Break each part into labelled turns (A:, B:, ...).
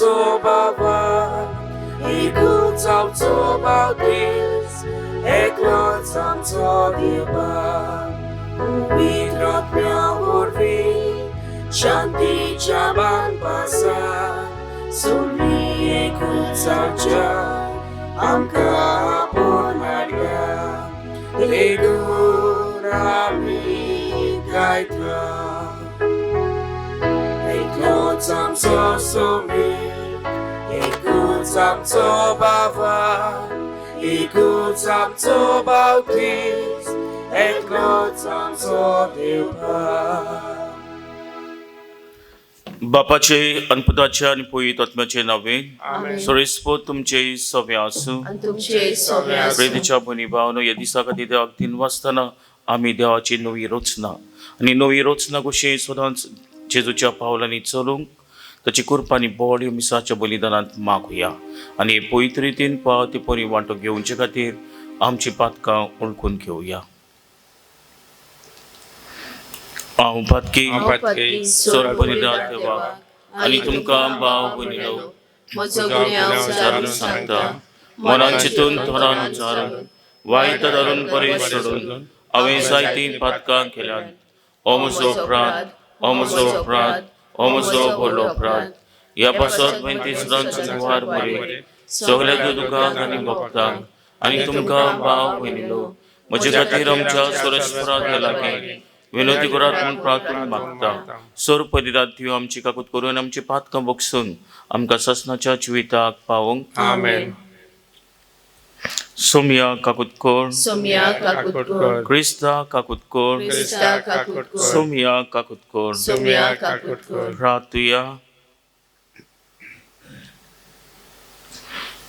A: आमचो बाबा, एकूच आमचो बावतीस, एकलोच आमचो देवा, पवित्र आत्म्या वरवीं शांतीच्या बांदपासा सुरली एकूच आमच्या आमकां आपोवन हाडल्या, देखून आमी गायता. एकलोच आमचो सोमीर, एकूच आमचो बाबा, एकूच आमचो बावतीस, एकलोच आमचो देवा.
B: बापाचे आनी पुताचे आनी पवित्र आत्म्याचे नावे सोरेस्पो तुमचे सवे आसूं.
C: आनी तुमचे सवे आसूं.
B: प्रेतीच्या भयणी भावनो, ह्या दिसा खातीर देवाक दिन वाचतना आमी देवाची नवी रचना आनी नवी रचना कशी सदांच जेजूच्या पावलांनी चलूंक ताची कुरपांनी बॉडी मिसाच्या बलिदानांत मागुया आनी पवित्र रितीन पाव ते परी वांटो घेवचे खातीर आमची पातकां वळखून घेवया. हांव पातकी
C: हांव
B: सोर बलिदान देवाक आनी तुमकां भाव भयणीनो
C: म्हजो गुन्यांव
B: विचारून सांगता, मनान चिंतून थोरान उचारून वायट धरून बरें सोडून हांवें जायतीं पातकां केल्यांत. हो म्हजो अपराध, हो म्हजो अपराध, हो म्हजो व्हडलो अपराध. ह्या पासत विनंती सदांच मुखार मरे सगळ्या दुखांक आनी भक्तांक आनी तुमकां भाव भयणीनो म्हजे खातीर आमच्या सोरेस्परा लागीं विनोदी करात म्हूण प्रार्थना मागता. सोर पदिरात दिव आमची काकूत करून आमची पातकां बगसून आमकां ससनाच्या जिविताक पावोवंक.
C: आमेन.
B: सोमिया काकुतकोर,
C: सोमिया काकुटकोर,
B: क्रिस्ता काकुतकोर,
C: क्रिस्ता काकुटकोर,
B: सोमिया काकुतकोर,
C: सोमिया काकुटकोर.
B: प्रार्थुया.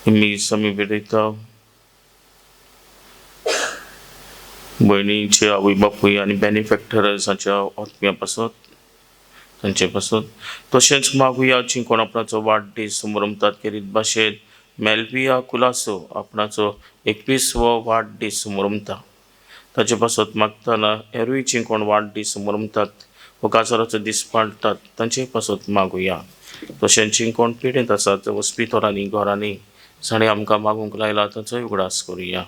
B: मी समी भेटयता भयणीचे आवय बापूय आनी बेनिफॅक्टर्स हांच्या आत्म्या पासत तांचे पासत तशेंच मागुया जी कोण आपणाचो वाडदीस समरमतात केरीत भाशेन मेलविया कुलासो आपणाचो 21वो वाडदीस समरमता ताचे पासत मागतना हेरूय जी कोण वाडदीस समरमतात वा काजाराचो दीस पाळटात तांचे पासत मागुया. तशेंच जी कोण पिडेंत आसात हॉस्पिटलांनी घरांनी जाणें आमकां मागूंक लायला ताचोय उगडास करुया.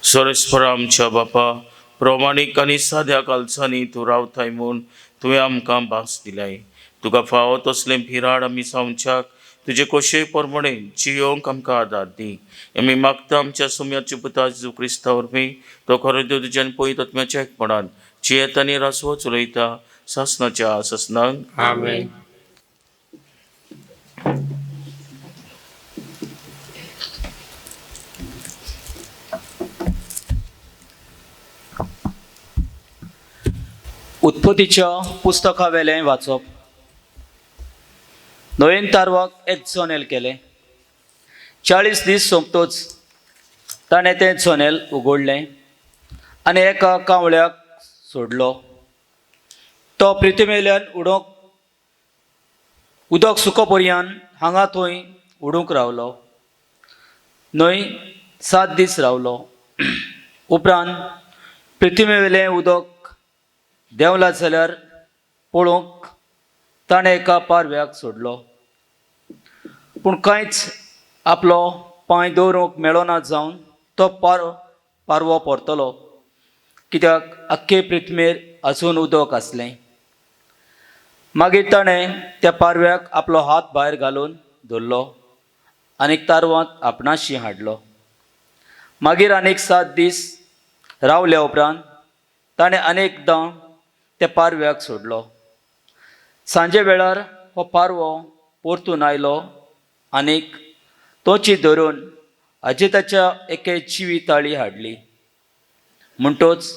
B: सोरेस्परा आमच्या बापा, प्रमाणीक आनी साद्या कालसांनी तूं रावताय म्हूण तुवें आमकां भास दिलाय. तुका फावो तसलें भिराड आमी सावच्याक तुजे कोशे प्रमाणे जियोंक आमकां आदार दी. आमी मागता आमच्या सोम्याच्या पुता जेजू क्रिस्ता वरवीं, तो खरो देव तुज्यान पवित्र आत्म्याच्या एकपणान जियेता आनी रासवो चलयता सासनाच्या सासनाक.
C: आमेन.
D: उत्पत्तीच्या पुस्तकावेलें वाचप. नोयेन तारवाक एक जनेल केलें. 40 दीस सोंपतोच ताणें तें जनेल उगडलें आनी एका कावळ्याक सोडलो. तो प्रिथ्वीवेल्यान उडोवंक उदक सुको पर्यान हांगा थंय उडूंक रावलो. न्हंय 7 दीस रावलो. उपरांत प्रिथ्वीवेलें उदक देंवला जाल्यार पळोवंक ताणें एका पारव्याक सोडलो. पूण कांयच आपलो पांय दवरूंक मेळना जावन तो पारवो परतलो, कित्याक आख्खे प्रिथ्वीर आजून उदक आसलें. मागीर ताणें त्या पारव्याक आपलो हात भायर घालून धरलो आनी तारवांत आपणाशी हाडलो. मागीर आनीक 7 दीस रावल्या उपरांत ताणें अनेकदां त्या पारव्याक सोडलो. सांजे वेळार हो पारवो परतून आयलो आनीक तोची धरून अजिताच्या एके जिवी ताळी हाडली. म्हणटोच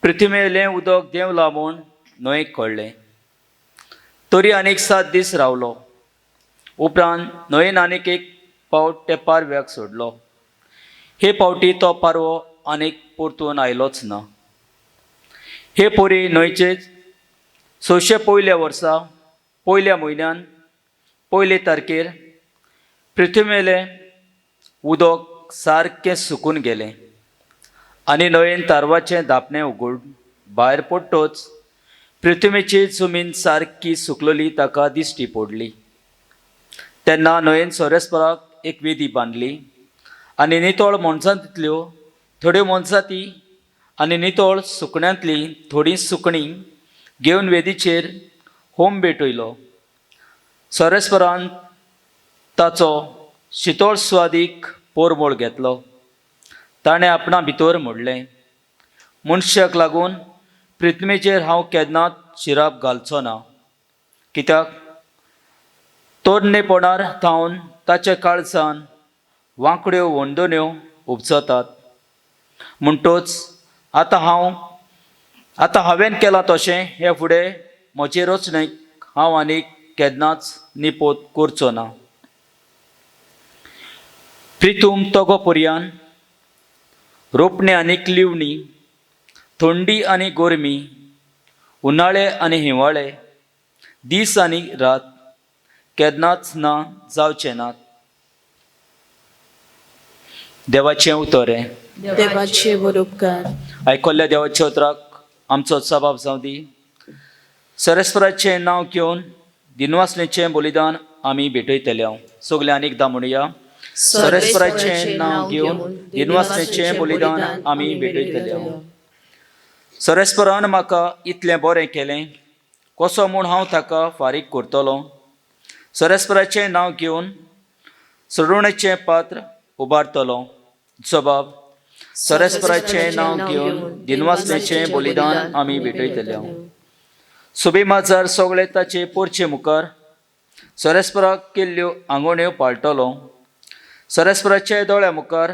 D: पृथ्वीवेलें उदक देंवलां म्हूण न्हंयेक कळ्ळें. तरी आनीक 7 दीस रावलो. उपरांत न्हंयेन आनीक एक पावट त्या पारव्याक सोडलो. हे पावटी तो पारवो आनीक परतून आयलोच ना. हे पोरी न्हंयचे 601 वर्सा पयल्या म्हयन्यान 1 तारखेर पृथ्वीवेलें उदक सारकें सुकून गेलें आनी न्हंयेन तारवाचें धापणें उगड भायर पडटच पृथ्वीची जमीन सारकी सुकलेली ताका दिश्टी पडली. तेन्ना न्हंयेन सोरेस्पराक एक वेदी बांदली आनी नितळ मनशांतल्यो थोड्यो मनजाती आनी नितळ सुकण्यांतलीं थोडीं सुकणीं घेवन वेदीचेर होम भेटयलो. सोरेस्परान ताचो शितोळ स्वादीक पोरमोळ घेतलो. ताणें आपणा भितर म्हणलें, मनशाक लागून पृथ्वीचेर हांव केन्नाच शिराप घालचो ना, कित्याक तरणेपणार थावन ताच्या काळजान वांकड्यो वंदन्यो उपजतात. म्हणटोच आतां आतां हांवें केलां तशें हे फुडें म्हजे रचणेक हांव आनीक केन्नाच निपोत करचो ना. प्रितूम तगो पर्यान रोपणे आनी लिवणी, थंडी आनी गरमी, उनाळे आनी हिंवाळे, दीस आनी रात केन्नाच ना जावचे नात. देवाचें उतर हें.
C: देवाचे बरोबकार.
D: आयकल्ल्या देवाच्या उतराक आमचो सबाब जावं दी. सरस्वराचें नांव घेवन दिनवासलेचें बलिदान आमी भेटयतले. सगळ्यांनी एकदां म्हणुया, सरस्वराचें नांव घेवन दिनवासलेचें बलिदान आमी भेटयतले. सरस्परान म्हाका इतलें बरें केलें, कसो म्हूण हांव ताका फारीक करतलो? सरस्पराचें नांव घेवन सोडवणेचें पात्र उबारतलो. जबाब, सरस्पराचें नांव घेवन दिनवासलेचें बलिदान आमी भेटयतले. सुबे माजार सगळे ताचे पोरचे मुखार सरस्पराक केल्ल्यो आंगोण्यो पाळटलो. सरस्पराच्या दोळ्या मुखार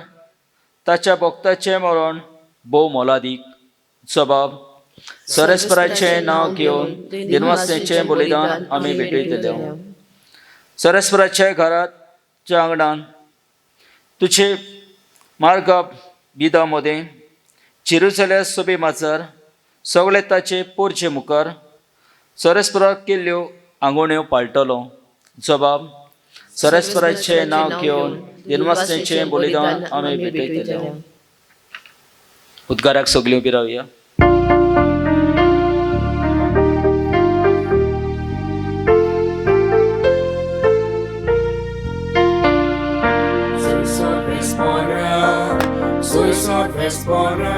D: ताच्या भक्ताचें मरण भोव मोलादीक. जबाब, सरस्पराचें नांव घेवन दिनवासनेचें बलिदान आमी भेटयतले. सरस्पराच्या घराच्या आंगणान तुजे मार्गा बिदा मदें जेरुसल्या सोबे माजार सगळे ताचे पोरचे मुखार सरस्पराक केल्ल्यो आंगोण्यो पाळटलो. जबाब, सरस्पराचें नांव घेवन दिनवासनेचें बलिदान आमी भेटयतले. उद्गाराक सगळीं उबी रावया.
A: Soy sorpresa, soy sorpresa,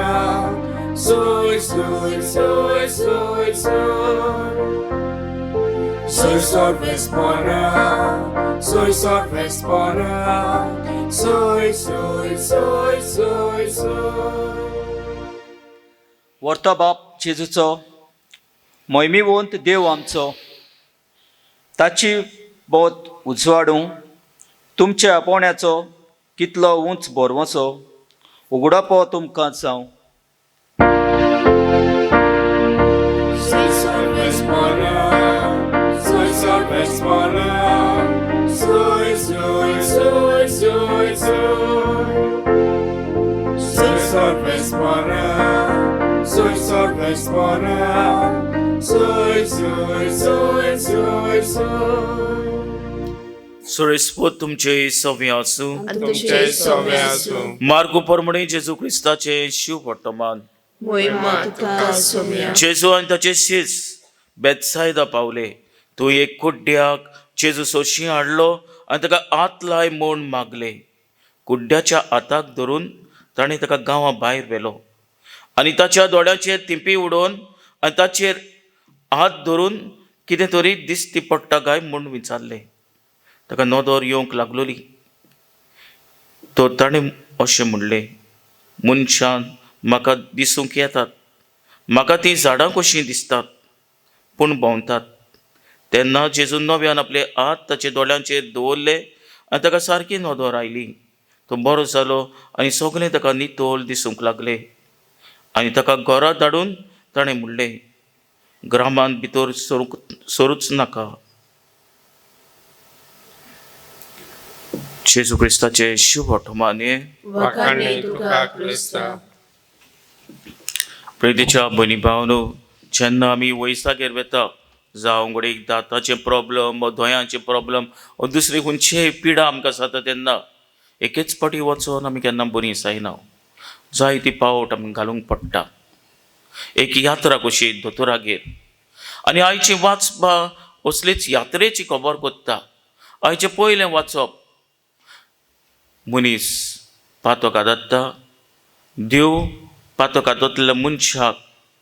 A: soy, soy, soy, soy, soy. Soy sorpresa, soy sorpresa, soy, soy, soy, soy, soy.
D: व्हरतो बाप जेजूचो मोहिमेवंत देव आमचो, ताची बोत उजवाडूं तुमच्या आपोवण्याचो कितलो उंच बोरवसो उगडापो तुमकां जावं.
A: Soy sorpresa, soy sorpresa, soy, soy, soy, soy, soy. Soy sorpresa, soy sorpresa, soy, soy, soy, soy, soy.
B: सुरेस्पोत तुमचे सवे आसूं.
C: आनी
A: तुमचे सवे आसूं.
B: मार्गो प्रमाणे जेजू क्रिस्ताचें शिव वर्तमान.
C: मोहिमा तुका सोम्या.
B: जेजू आनी ताचे शीस बेतसायदा पावले. थंय एक कुड्ड्याक जेजू सोशी हाडलो आनी ताका हात लाय म्हूण मागले. कुड्ड्याच्या हाताक धरून ताणें ताका गांवा भायर व्हेलो आनी ताच्या दोळ्यांचेर तिंपी उडोवन आनी ताचेर हात धरून कितें तरी दिसती पडटा काय म्हूण विचारलें. ताका नदर येवंक लागलोली तर ताणें अशें म्हणलें, मनशान म्हाका दिसूंक येतात, म्हाका तीं झाडां कशीं दिसतात पूण भोंवतात. तेन्ना जेजून नव्यान आपले हात ताचे दोळ्यांचेर दवरले आनी ताका सारकी नदर आयली. तो बरो जालो आनी सगळें ताका नितळ दिसूंक लागलें. आनी ताका घरा धाडून ताणें म्हणलें, ग्रामांत भितर सरूंक सरूच नाका. जेजू क्रिस्ताचे शुभ माने.
C: वाखाणे तुका क्रिस्ता.
B: प्रितीच्या भयणी भावनो, जेन्ना आमी वयसागेर वेता, जावं घडये दांताचे प्रॉब्लम वा दोळ्यांचे प्रॉब्लम वा दुसरी खंयचीय पिडा आमकां जाता, तेन्ना एकेच फावटी वचोन आमी केन्ना बरीं जायना. जायती पावट आमी घालूंक पडटा, एक यात्रा कशी दोतोरागेर. आनी आयची वाचपा असलीच यात्रेची खबर कोत्ता. आयचें पयलें वाचप, मनीस पातक आदत्ता, देव पातक आदतल्या मनशाक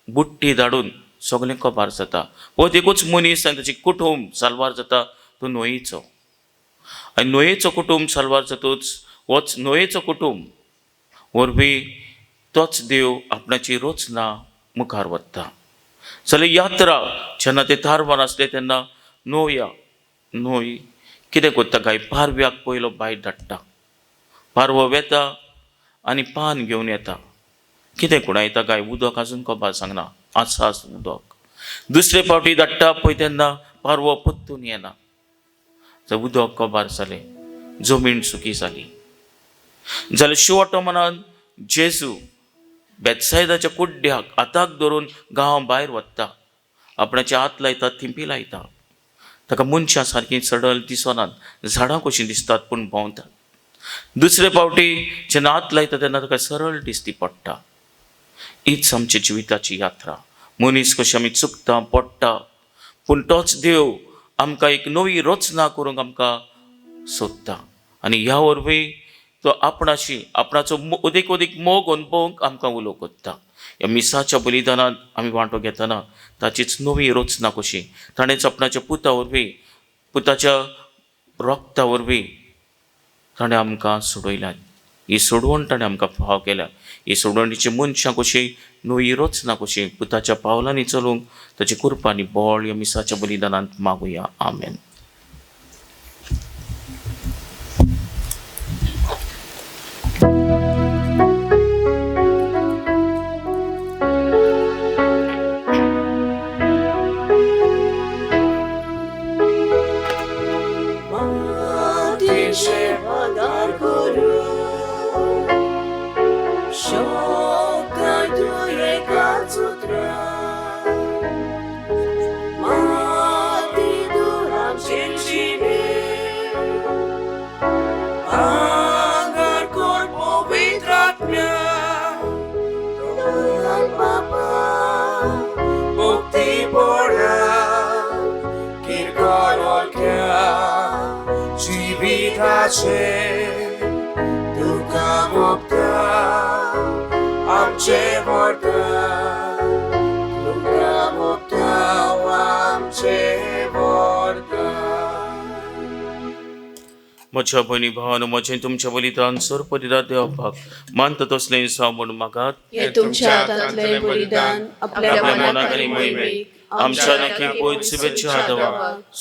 B: बुट्टी धाडून सगळें कबार जाता. पळय एकूच मनीस आनी ताचें कुटूंब साल्वार जाता, तो न्हंयेचो. आनी न्हंयेचो कुटूंब साल्वार जातूच होच न्हंयेचो कुटूंब वरवीं तोच देव आपणाची रचना मुखार वता. जाल्यार यात्रा जेन्ना ते तारवार आसले तेन्ना न्हंय न्हंय कितें करता काय, पारव्याक पयलो भायर धाडटा. पारवो वेता आनी पान घेवन येता. कितें कुणायता काय, उदक आजून खबर सांगना, आसा उदक. दुसरे फावटी धाडटा पळय तेन्ना पारवो परतून येना. उदक कबार जालें, जमीन सुकी जाली. जाल्यार शेवटो मनान जेजू बेतसायदाच्या कुड्ड्याक हाताक धरून गांव भायर वता, आपणाचे हात लायता, थिंपी लायता. ताका मनशां सारकीं सडल दिसनात, झाडां कशीं दिसतात पूण भोंवतात. दुसरे फावटी जेन्ना हात लायता तेन्ना ताका सरळ दिसती पडटा. हीच आमच्या जिविताची यात्रा. मनीस कशी आमी चुकता पडटा, पूण तोच देव आमकां एक नवी रचना करूंक आमकां सोदता आनी ह्या वरवीं तो आपणाशी आपणाचो अदीक अदीक मोग अणभवंक आमकां उलो कोत्ता. ह्या मिसाच्या बलिदानांत आमी वांटो घेतना ताचीच नवी रचना कशी ताणेंच आपणाच्या पुता वरवीं, पुताच्या रोगता वरवीं ताणें आमकां सोडयल्यात. ही सोडवण ताणें आमकां फाव केल्या. ही सोडवणीची मनशां कशी नवी रचना कशी पुताच्या पावलांनी चलूंक ताची कृपा आनी बळ ह्या मिसाच्या बलिदानांत मागुया. आमेन. म्हज्या भयणी भावानो, म्हजें तुमच्या बलिदान सरपरिदा देवपाक मानता तसलें जावं म्हूण मागात.
C: हें तुमच्या हातांतलें बलिदान आपल्या मनाक आनी मोहिमेक
B: आमच्या नक्की पयत शुभेच्छा देवा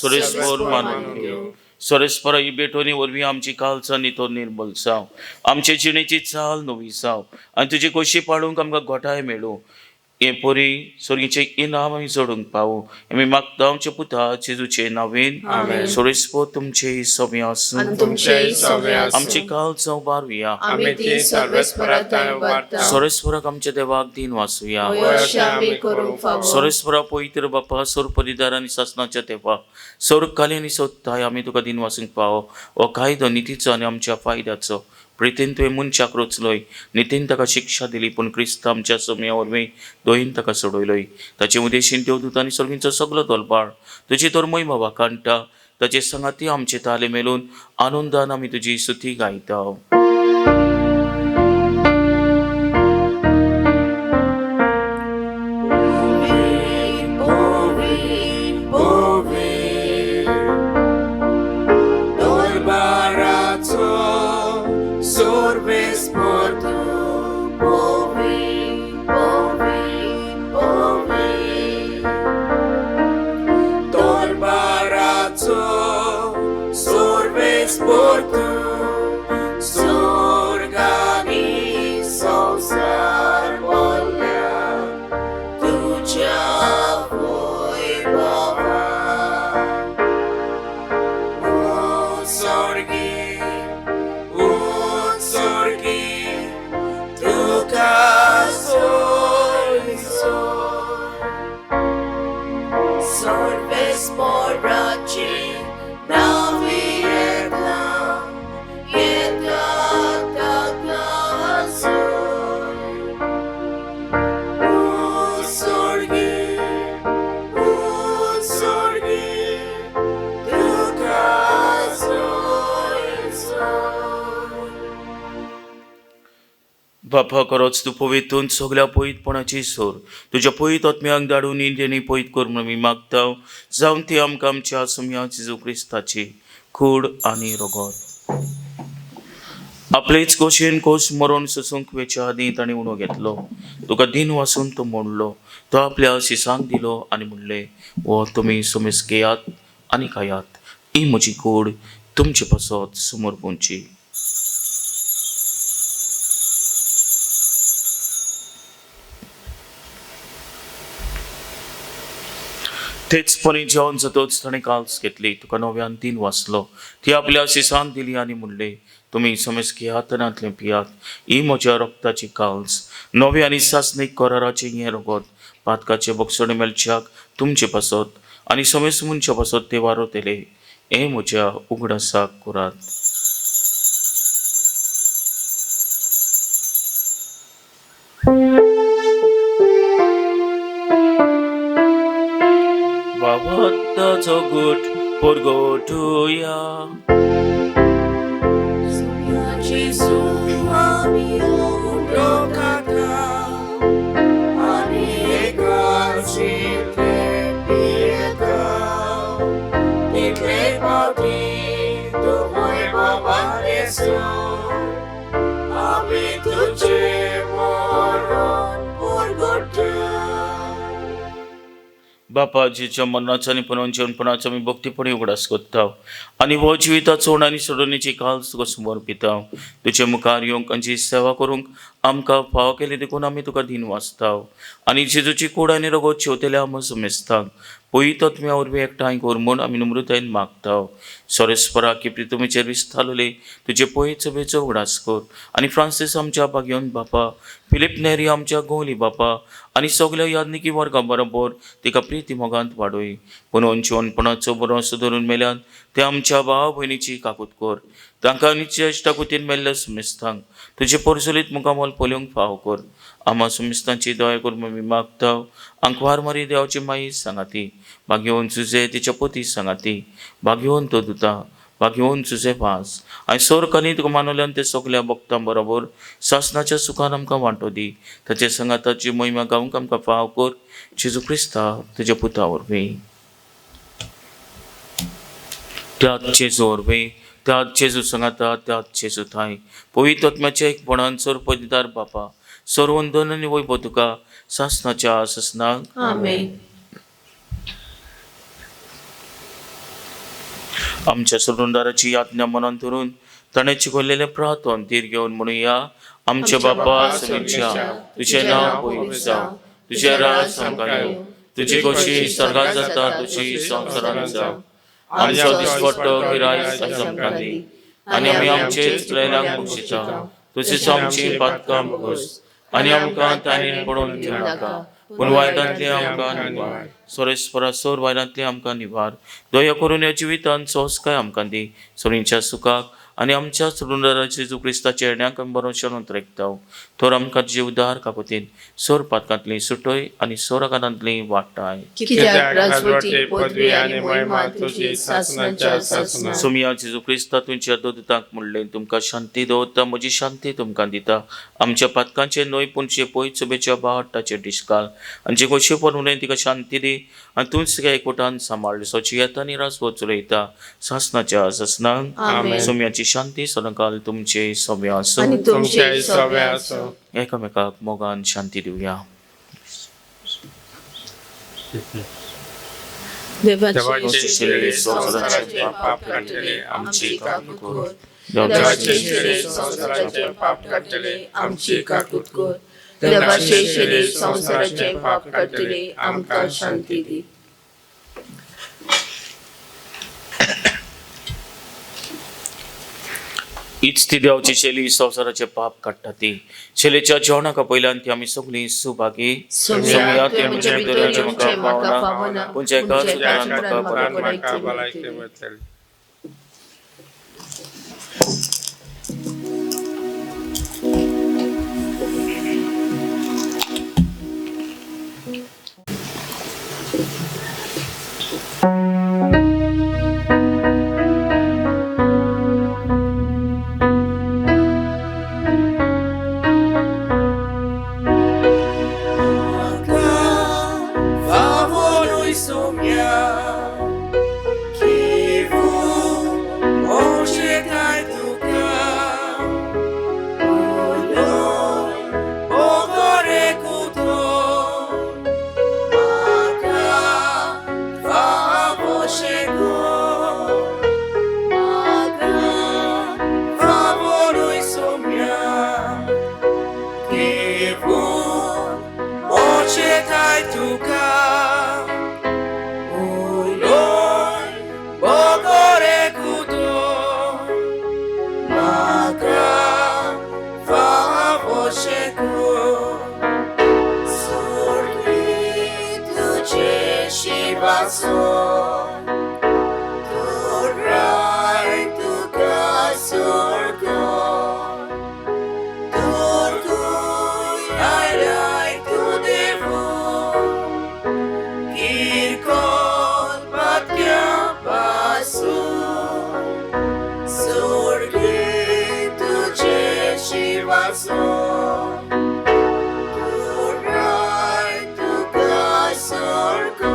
B: सुरेस्पर मानून घेवं. सुरेस्पर ही भेटवणी वरवीं आमची कालचां नितो निर्मल जावं, आमचे जिणेची चाल नवी जावं आनी तुजी खोशी पाळूंक आमकां घोटाय मेळूं. हे परी स्वर्गीचें इनाम आमी जोडूंक पावूं. आमी मागता आमच्या पुता जेजूचे नांवेन. सोरेस्पर तुमचे सगळें आसूं. आमची काल जावं बारुया. सोरेस्वराक आमच्या देवाक दिन वाचुया. सोरेस्वरा पवित्र बापा, सोरपरिदार आनी सासनाच्या देवा, सोरकाली आनी सोदताय आमी तुका दिन वाचूंक पावो. हो कायदो नितीचो आनी आमच्या फायद्याचो. प्रितीन तुवें मनशाक रचलोय, नितीन ताका शिक्षा दिली, पूण क्रिस्त आमच्या सोम्या वरवीं दोयीन ताका सोडयलोय. ताचे उदेशीन देवदूत आनी सर्गींचो सगलो दोलबाळ तुजी तर मोहिमा वाखाणटा. ताचे संगाती आमचे ताले मेलून आनंदान आमी तुजी स्तुती गायता.
A: Sorves por tu,
B: बापा खरोच तूं पवितून सगल्या पयतपणाची सोर तुज्या पयत आत्म्यांक धाडून तेणी पयत कर म्हणून आमी मागता, जावन ती आमकां आमच्या सुम्या जेजू क्रिस्ताची कूड आनी रगत. आपलेच खोशयेन खोस मरण सोसूंक वेच्या आदीं ताणें उणो घेतलो, तुका दिन वासून तो मोडलो, तो आपल्या शिसांक दिलो आनी म्हणलें, हो तुमी समेस घेयात आनी खायात, ही म्हजी कूड तुमचे पासत समर्पूंची. तेच परी जेवण जातच ताणें काल्स घेतली, तुका नव्यान दिन वाचलो, ती आपल्या शिसांक दिली आनी म्हणलें, तुमी समेस घेयात आनी पियात, ही म्हज्या रक्ताची काल्स, नवे आनी सासणीक कराराचें हें रगत, पातकाचे बक्षणे मेळच्याक तुमचे पासत आनी समेस मनशा पासत ते वारवतले, हें म्हज्या उगडासाक करात. बाबा गुट परगटुया.
A: Gesù आमी उडोकाता आनी एकाचीतले पियेता, तितले पावटी तूं बाबा येसू आमी तुजें मरण परगटा.
B: बापा जेच्या मरणाचो आनी पुनर्जीवनपणाचो आमी भक्तीपणी उगडास करता आनी हो जिविताचो आनी सोडवणेची काल तुका समर्पिता, तुजे मुखार येवंक आनी सेवा करूंक आमकां फावो केली देखून आमी तुका दिन वाचता आनी जेजूची कूड आनी रगत शेवतेल्या आमकां समेस्तांक पयत आत्म्या वरवीं एकठांय कर म्हूण आमी नम्रतायेन मागता. सोरेस्परा की प्रितुमीचेर विस्तारले तुजे पयत सभेचो उगडास कर आनी फ्रांसीस आमच्या भाग्योन बापा, फिलीप नेरी आमच्या गोवली बापा आनी सगल्या यादनिकी वर्गा बरोबर तिका प्रिती मोगांत वाडय. पुनोन जिवनपणाचो बरो धरून मेल्यान ते आमच्या भाव भयणीची काकूत कर, तांकां नित्य इश्टाकुतीन मेल्ल्या सुमेस्तांक तुजे परजलीत मुखामोल पळोवंक फावो कर. आमा सुमेस्तांची दया कर आमी मागता. आंकवार मारी देवाची माई सांगाती, भाग्यवन सुजे तिच्या पती सांगाती, भाग्यवन तो दुता, भाग्यवन सुजे पास आनी सोर कनी तुका मानवल्यान ते सगल्या भक्तां बरोबर सासनाच्या सुखान आमकां वांटो दी, ताचे सांगाताची महिमा गावंक आमकां फाव कर, जेजू क्रिस्ता तुज्या पुता वरवीं. त्याच जेजू वरवीं, त्याच जेजू सांगाता, त्याच जेजू थांय पवित्र आत्म्याच्या एकपणान सोर पदिदार बापा सर्वंदन आनी वैभव तुका सासनाच्या सासनाक.
C: आमेन.
B: आमच्या सोडूनदाराची यातना मनान धरून ताणें शिकयलेलें प्रार्थन धीर घेवन म्हणुया. आमच्या बापा समीच्या तुजें नांव पवित्र जावं, तुजें राज आमकां येवं, तुजी खोशी स्वर्गांत जाता तशी संवसारांत जावं. आमचो दिसपट्टो गिरायक आयज आमकां दी आनी आमी आमचे चुकलेल्यांक बक्षिता तशीच आमची पातकां भोगस आनी आमकां ताणें पडोवन घेवनाका, पूण वायटांतलें आमकां निवार. सोरेस्परा सोर वायटांतलें आमकां निवार. दया करून ह्या जिवितांत सोंसकाय आमकां दी, सोरींच्या सुखाक आनी आमच्या सोडूनदाराचे जेजू क्रिस्ताच्या येण्याक आमी बरो शरण रेखता. तर आमकां तुजे उदार काकुतीन सोर पातकांतली सुटय आनी सोराकारांतली वाटाय.
C: कित्याक राजवटी पदवी आनी महिमा तुजी सासणाच्या सासणाक.
B: सोमिया जेजू क्रिस्ता तुमच्या दुतांक म्हणलें, तुमकां शांती दवरता, म्हजी शांती तुमकां दिता. आमच्या पातकांचे न्हय पूण जे पयत सभेच्या बावटाचेर डिस्काल आनी जे खोशे पडून तिका शांती दी आनी तूंच तिका एकवटान सांबाळ. सोची येता आनी राजवत चलयता सासणाच्या सासणाक.
C: आमेन.
B: सोम्याची शांती सदांकाल तुमचे सव्या आसूं.
C: आनी
A: तुमचे
C: तुमचे
A: सवे आसूं.
B: एकामेकाक मोगान शांती दिवया.
A: देवाचे शिरे संवसाराचे पाप काडटले आमची काकूत कर. देवाचे शिरे संवसाराचे पाप काडटले आमची काकूत कर.
C: देवाचे शिरे संवसाराचे पाप काडटले आमकां शांती दी.
B: हीच ती देवाची शैली संवसाराचे पाप काडटा ती शैलेच्या जेवणाक पयल्यान ती आमी सगळीं सुभागी.
C: सोम्या, तुवें म्हज्या भितर येवचें म्हाका फावना,
B: पूण एका
C: पूण
B: सुत्रान
C: एका
B: म्हाका
C: सुत्रान
B: बरें
C: म्हाका
A: म्हाका भलायकी मेळटली. देवू मोचेताय तुका उलोय बोगोरे कुतो म्हाका फावो शेको सोडली तुजे शिवासो तुराय तुका सोडको तुरकूय आयलाय तूं देवू किरकोळ पातक्या पासून सोडली तुजे शिवासो तुराय तुका सोडको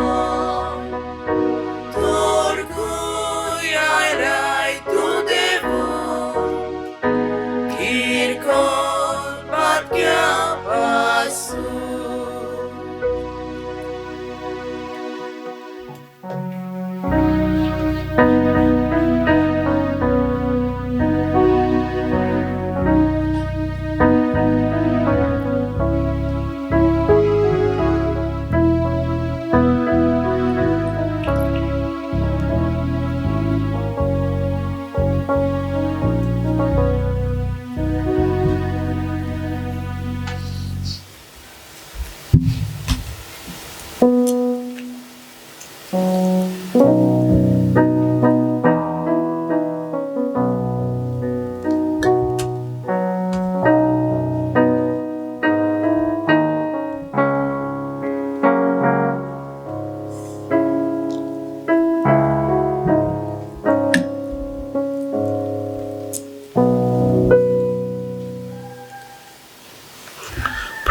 A: तुरकूय आयलाय तूं देवू किरकोळ पातक्या पासून.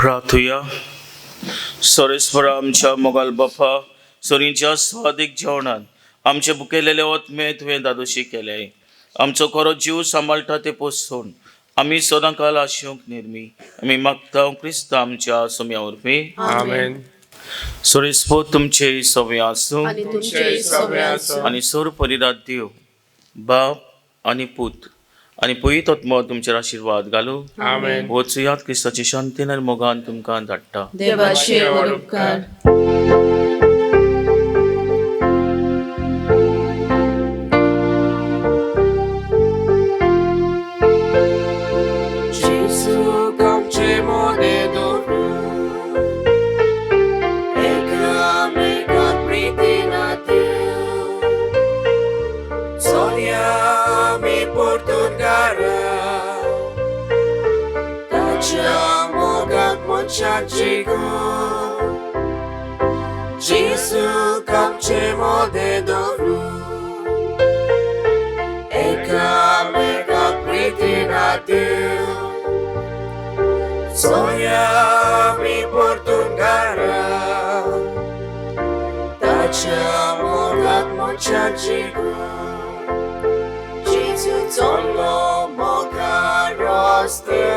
B: प्रार्थुया. सोरेस्वरा आमच्या मोगाल बापा, सोरींच्या स्वादीक जेवणान आमचे भुकेलेले ओतमे तुवें दादोशी केले. आमचो खरो जीव सांबाळटा ते पोसून आमी सदांकाल आशेवंक निर्मी आमी मागता क्रिस्त आमच्या सोम्या वरवीं.
A: आमेन.
B: सोरेस्पो तुमचे सवे आसूं
C: आनी तुमचेय सवे आसूं.
B: आनी सोर परिरात देव बाप आनी पूत आनी पयत आत्मो तुमचेर आशिर्वाद घालूं.
A: आमेन.
B: वचुयात क्रिस्ताची शांतीन आनी मोगान तुमकां धाडटा.
C: देवाचे व्हड उपकार.
A: Gesù comce mode doru Eka pritina teu Sonia mi portungara Tacia mogat monchachigo Gesù comce mode doru Eka mega pritina teu Sonia mi portungara Tacia mogat monchachigo Gesù zollo moga roste.